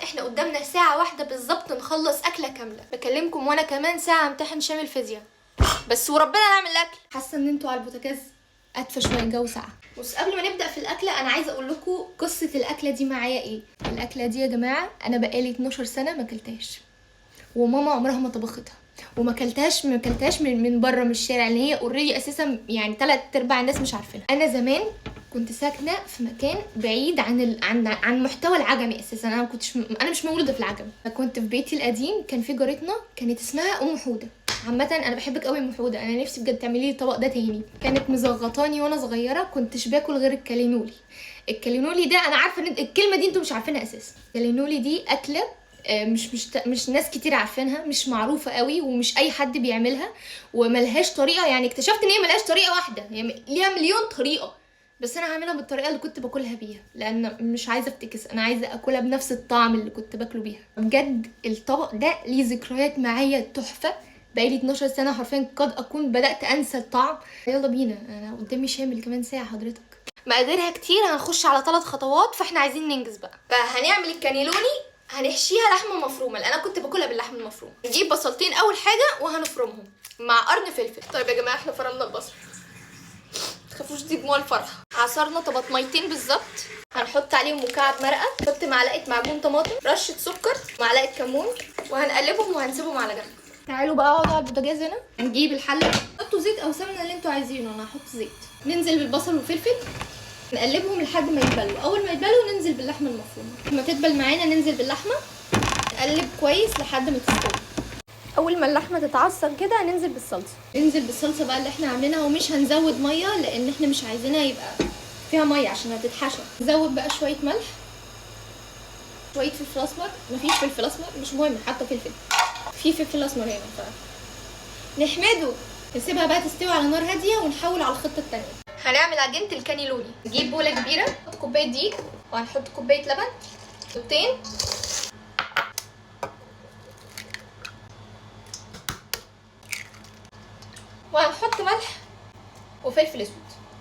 احنا قدامنا ساعة واحدة بالظبط نخلص اكله كاملة. بكلمكم وانا كمان ساعة امتحن شامل فيزياء، بس وربنا نعمل الاكل. حاسه ان انتوا على البوتاجاز ادفى شوية، الجو ساقع. بص قبل ما نبدا في الاكلة انا عايزه اقول لكم قصة الاكلة دي معايا ايه. الاكلة دي يا جماعة انا بقالي 12 سنة ما اكلتهاش، وماما عمرها ما طبختها، وما اكلتهاش ما اكلتهاش من بره من الشارع، اللي هي already اساسا يعني 3/4 الناس مش عارفينها. انا زمان كنت ساكنة في مكان بعيد عن محتوى العجمي اساسا، انا ما كنتش انا مش مولودة في العجمي. كنت في بيتي القديم، كان في جارتنا كانت اسمها ام حوده. عامة انا بحبك قوي يا ام حوده، انا نفسي بجد تعملي لي الطبق ده تاني. كانت مزغطاني وانا صغيرة، كنتش باكل غير الكالينولي. الكالينولي ده انا عارفه ان الكلمة دي انتوا مش عارفينها اساسا. الكالينولي دي اكله مش ناس كتير عارفينها، مش معروفة قوي، ومش اي حد بيعملها، وملهاش طريقه. يعني اكتشفت ان هي ملهاش طريقه واحدة، هي ليها مليون طريقه، بس انا هعملها بالطريقة اللي كنت باكلها بيها، لان مش عايزه افتكس، انا عايزه اكلها بنفس الطعم اللي كنت باكله بيها. بجد الطبق ده ليه ذكريات معايا تحفة، بقالي 12 سنة حرفيا قد اكون بدات انسى الطعم. يلا بينا، انا قدامي شامل كمان ساعة حضرتك. مقاديرها كتير، هنخش على 3 خطوات، فاحنا عايزين ننجز بقى. فهنعمل الكانيلوني، هنحشيها لحمه مفرومه، لان انا كنت باكلها باللحمه المفرومه. نجيب بصلتين اول حاجة وهنفرمهم مع قرن فلفل. طيب يا جماعة احنا فرمنا البصل، متخافوش دي دموع الفرحة. عصرنا طماطميتين بالظبط، هنحط عليهم مكعب مرقه، نحط معلقه معجون طماطم، رشه سكر، معلقه كمون، وهنقلبهم وهنسيبهم على جنب. تعالوا بقى اقعدوا على البوتاجاز هنا. نجيب الحلة، حطوا زيت او سمنه اللي انتوا عايزينه، انا هحط زيت. ننزل بالبصل والفلفل، نقلبهم لحد ما يتبلوا. اول ما يتبلوا ننزل باللحمه المفرومه، لما تتبل معانا ننزل باللحمه، نقلب كويس لحد ما تستوي. اول ما اللحمة تتعصج كده هننزل بالصلصه. ننزل بالصلصه بقى اللي احنا عاملينها، ومش هنزود مية لان احنا مش عايزينها يبقى فيها مية عشان هتتحشى. نزود بقى شوية ملح، شوية فلفل اسمر، مفيش فلفل اسمر مش مهم، حتى فلفل، في فلفل اسمر هنا ف نحمده. نسيبها بقى تستوي على نار هادية ونحول على الخطة التانية. هنعمل عجينه الكانيلوني. نجيب بوله كبيرة، نحط كوباية دقيق، وهنحط كوباية لبن، بيضتين، وهنحط ملح وفلفل اسود.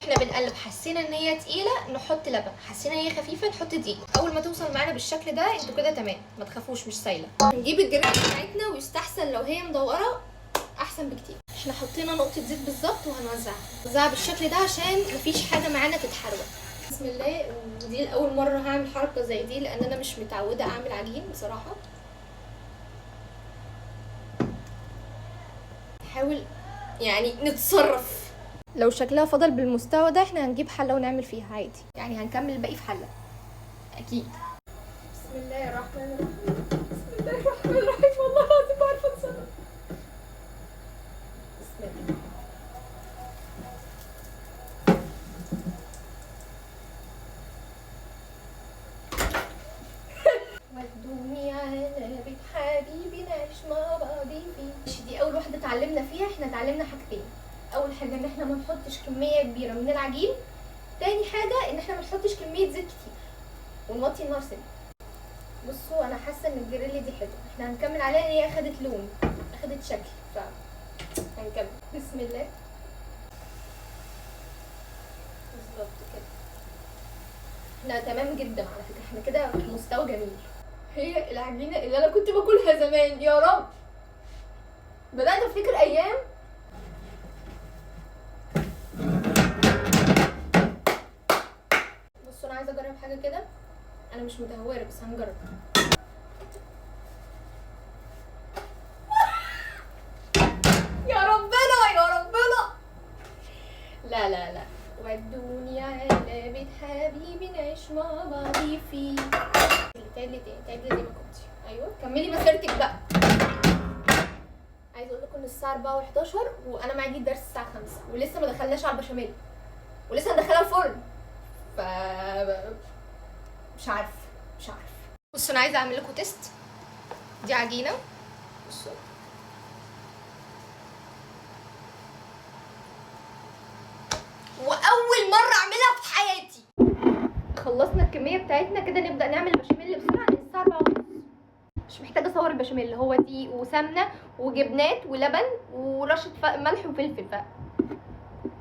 احنا بنقلب، حسينا ان هي تقيلة نحط لبن، حسينا ان هي خفيفة نحط دقيق. اول ما توصل معانا بالشكل ده انتوا كده تمام، ما تخافوش مش سايله. نجيب الجريل بتاعتنا، ويستحسن لو هي مدورة احسن بكتير. احنا حطينا نقطة زيت بالظبط وهنوزعها، نوزعها بالشكل ده عشان مفيش حاجة معانا تتحرق. بسم الله. ودي الاول مرة هعمل حركة زي دي لان انا مش متعوده اعمل عجين بصراحة. نحاول يعني نتصرف. لو شكلها فضل بالمستوى ده احنا هنجيب حله ونعمل فيها عادي، يعني هنكمل الباقي في حله اكيد. بسم الله الرحمن الرحيم، بسم الله الرحمن الرحيم، والله العظيم ما عارفه اتصرف. بسم الله. ودوني على بيت حبيبي نعيش مع بعضي فيه. دي اول واحدة اتعلمنا فيها. احنا اتعلمنا حاجتين، اول حاجة ان احنا ما نحطش كمية كبيرة من العجين، تاني حاجة ان احنا ما نحطش كمية زيت كتير، ونوطي النار سنة. بصوا انا حاسه ان الجريل دي حلوة، احنا هنكمل عليها ان هي اخدت لون، اخدت شكل، ف هنكمل. بسم الله. بالظبط كده احنا تمام جدا على فكرة، احنا كده في مستوى جميل. هي العجينة اللي انا كنت باكلها زمان، يا رب بدات افتكر ايام. بصوا انا عايزه اجرب حاجة كده، انا مش متهوره بس هنجرب. يا ربنا يا ربنا، لا لا لا، ودوني على بيت حبيبي نعيش مع بعضي فيه. تعدلي تاني، تعدلي زي ما كنتي. ايوه كملي مسيرتك بقى. عايزه اقول لكم ان الساعة 4:11 وانا معايا درس الساعة 5، ولسه ما دخلناش على البشاميل، ولسه هندخلها الفرن، ف مش عارفه مش عارفه. بصوا انا عايزه اعمل لكم تيست. دي عجينه، بصوا واول مرة اعملها في حياتي. خلصنا الكمية بتاعتنا كده، نبدا نعمل البشاميل بسرعة لان الساعة 4:30. مش محتاجه اصور البشاميل، هو دقيق وسمنه وجبنات ولبن ورشه ملح وفلفل، ف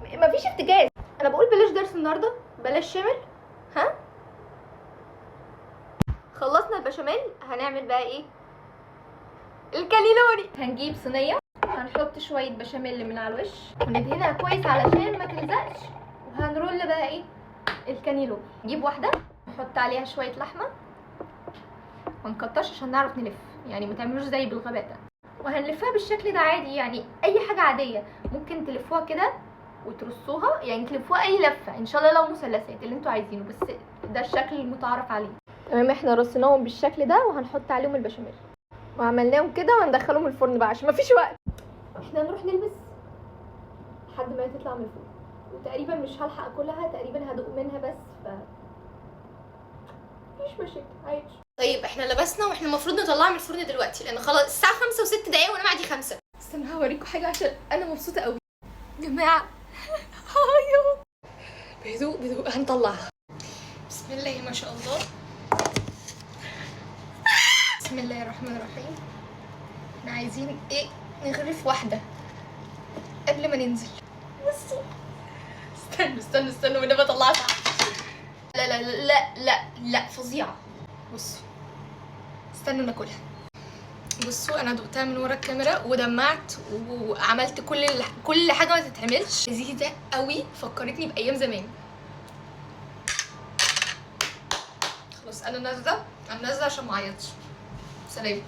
مفيش افتكاس. انا بقول بلاش درس النهارده، بلاش شامل. ها خلصنا البشاميل، هنعمل بقى ايه؟ الكانيلوني. هنجيب صينية، هنحط شوية بشاميل من على الوش وندهنها كويس علشان ما تلزقش، وهنرول بقى ايه؟ الكانيلوني. نجيب واحدة نحط عليها شوية لحمه، ما نكترش عشان نعرف نلف، يعني ما تعملوش زي بالغباء ده. وهنلفها بالشكل ده عادي، يعني اي حاجة عادية ممكن تلفوها كده وترصوها، يعني تلفوها اي لفه ان شاء الله لو مثلثات اللي انتوا عايزينه، بس ده الشكل المتعارف عليه. تمام، احنا رصيناهم بالشكل ده وهنحط عليهم البشاميل وعملناهم كده وهندخلهم الفرن بقى عشان مفيش وقت. احنا هنروح نلبس لحد ما تطلع من الفرن، وتقريبا مش هلحق اكلها، تقريبا هدوق منها بس، ف مفيش مشاكل عادي. طيب احنا لبسنا واحنا المفروض نطلعها من الفرن دلوقتي لان خلاص الساعة 5:06 وانا معدي 5. استنى هوريكم حاجة عشان انا مبسوطة قوي جماعة. ايوه بهدوء بهدوء هنطلعها. بسم الله ما شاء الله، بسم الله الرحمن الرحيم. احنا عايزين ايه؟ نغرف واحدة قبل ما ننزل. بصوا استنوا استنوا استنوا وانا بطلعها. لا لا لا لا لا فظيعة. بصوا استنوا ناكلها. بصوا انا دقتها من ورا الكاميرا ودمعت وعملت كل حاجة ما تتعملش. لذيذة قوي، فكرتني بايام زمان. خلاص انا نازله، انا نازله عشان ما اعيطش. سلام.